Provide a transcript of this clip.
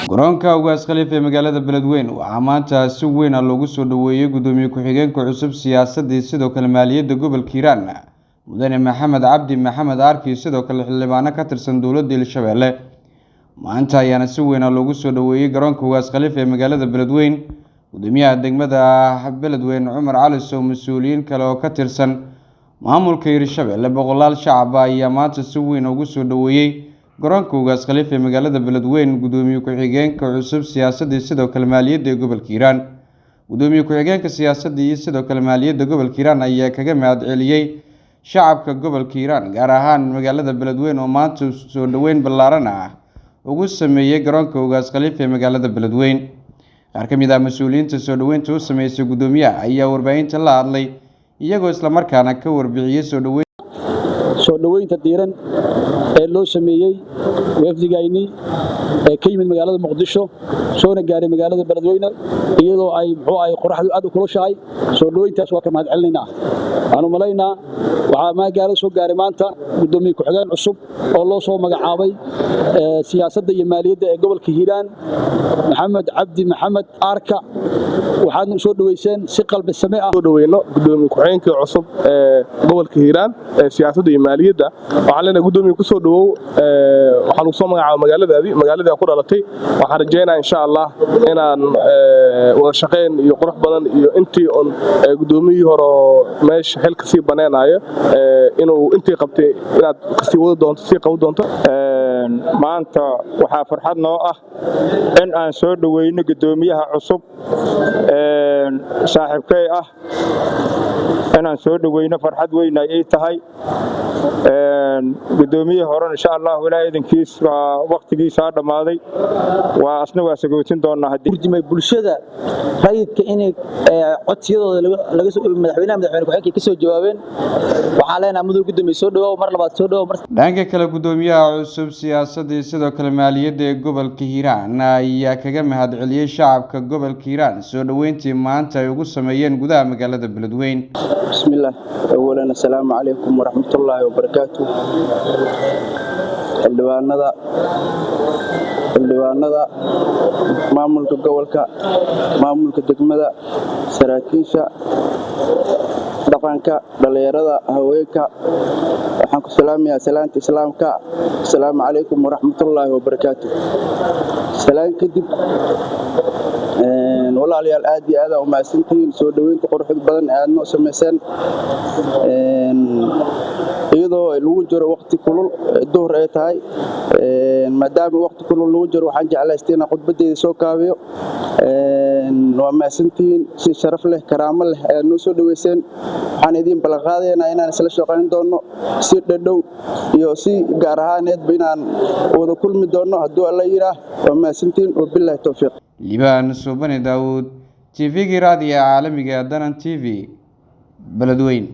Garoonka Ugaas Khaliif ee magaalada Beledweyne waxaa maanta si weyn loogu soo dhoweeyey gudoomiye ku-xigeenka cusub siyaasadii sidoo kale maaliyadda gobolka Hiiraan, Mudane Maxamed Cabdi Maxamed Arki, sidoo kale xildhibaano ka tirsan dowladda Hirshabelle. Maanta ayaana si weyn loogu soo dhoweeyey garoonka Ugaas Khaliif ee magaalada Beledweyne gudoomiyaha degmada Beledweyne Cumar Cali Sow, mas-uuliyiin kale oo ka tirsan maamulka Hirshabelle. Boqolaal shacab ah ayaa maanta si weyn ugu soo dhoweeyey garoonka Ugaas Khaliif ee magaalada Beledweyne gudoomiye ku-xigeenka cusub siyaasadii sidoo kale maaliyadda ee gobolka Hiiraan. Gudoomiye ku-xigeenka siyaasadda iyo sidoo kale maaliyadda gobolka Hiiraan ayaa kaga mahad celiyey shacabka gobolka Hiiraan, gaar ahaan magaalada Beledweyne, oo maanta soo dhoweyn ballaaran ah ugu sameeyey garoonka Ugaas Khaliif ee magaalada Beledweyne. Qaar ka mid ah mas-uuliyiinta soo dhoweynta u sameysay gudoomiyaha ayaa warbaahinta la hadlay, iyagoo islamarkaana ka warbixiyey soo dhoweyn. Soo dhoweynta diiran ee loo sameeyey wafdigayni ee ka yimid magaalada Muqdisho, soona gaaray magaalada Beledweyne iyadoo ay muxuu ahay qoraxdu aad u kulushahay, soo dhoweyntaas waa ka mahad celinaynaa. Waxaan u malaynaa waxaa magaalada soo gaaray maanta gudoomiye ku-xigeen cusub oo loo soo magacaabay siyaasadda iyo maaliyadda ee gobolka Hiiraan, Maxamed Cabdi Maxamed Aarka. Waxaadna u soo dhoweyseen si qalbi same ah. Soo dhaweyno gudoomiye ku-xigeenkii cusub ee gobolka Hiiraan ee siyaasadda iyo maaliyadda. Waxaan leenahay, gudoomiye, kusoo dhawow. Waxaa lagu soo magacaabay magaaladaadii, magaaladii aan ku dhalatay. Waxaan rajaynayaa, insha Allah, inaan wada shaqayn iyo qurux badan iyo intii on gudoomiyihii hore oo meesha xilka sii baneenaayo inuu intii qabtay inaad kasii wadi doonto, sii qaban doonto. Maanta waxaa farxad noo ah in aan soo dhoweyno guddoomiyaha cusub, saaxiibkay ah. Inaan soo dhoweyno farxad weyn ay ii tahay. Guddoomiyihii horena, insha Allahu, ilaah idinkiis, waa wakhtigiisaa dhammaaday, waa asna waa sagootin doonaa haddii Turjumay bulshada rayidka inay codsiyadooda laga soo madaxweynaha, madaxweyne ku-xigeenka ka soo jawaabeen. Waxaan leenahay, mudug gudoomiye, soo dhawow mar labaad, soo dhawow mar. Dhanka kale, gudoomiyaha cusub siyaasadii sidoo kale maaliyadda ee gobolka Hiiraan ayaa kaga mahad celiyey shacabka gobolka Hiiraan soo dhoweyntii maanta ay ugu sameeyeen gudaha magaalada Beledweyne. بسم الله. أولا، السلام عليكم ورحمة الله وبركاته. Xildhibaanada, maamulka gobolka, maamulka degmada, saraakiisha dhaqanka, dhallinyarada, haweenka, waxaan ku salaamayaa salaanta Islaamka: asalaamu calaykum waraxmatullaahi wabarakaatu. Salaan kadib, walaalayaal, aad iyo aad aa u mahadsantihiin soo dhoweynta quruxda badan ee aad noo samayseen, iyadoo lagu jiro waqti kulul, duhur ay tahay. Maadaama waqti kulul lagu jiro, waxaan jeclaystay inaan khudbadeyda soo kaabiyo. Waa mahadsantihiin. Si sharaf leh, karaamo leh ayaad noo soo dhoweyseen. Waxaan idiin ballanqaadaynaa inaan isla shaqayn doonno si dhadhow iyo si gaar ahaaneedba, inaan wada kulmi doonno hadduu Alla yidhaah. Waa mahadsantihiin, wabilaahi towfiiq. Liibaan Suubane Daawud, TV-gii raadiga caalamiga Danan TV, Beledweyne.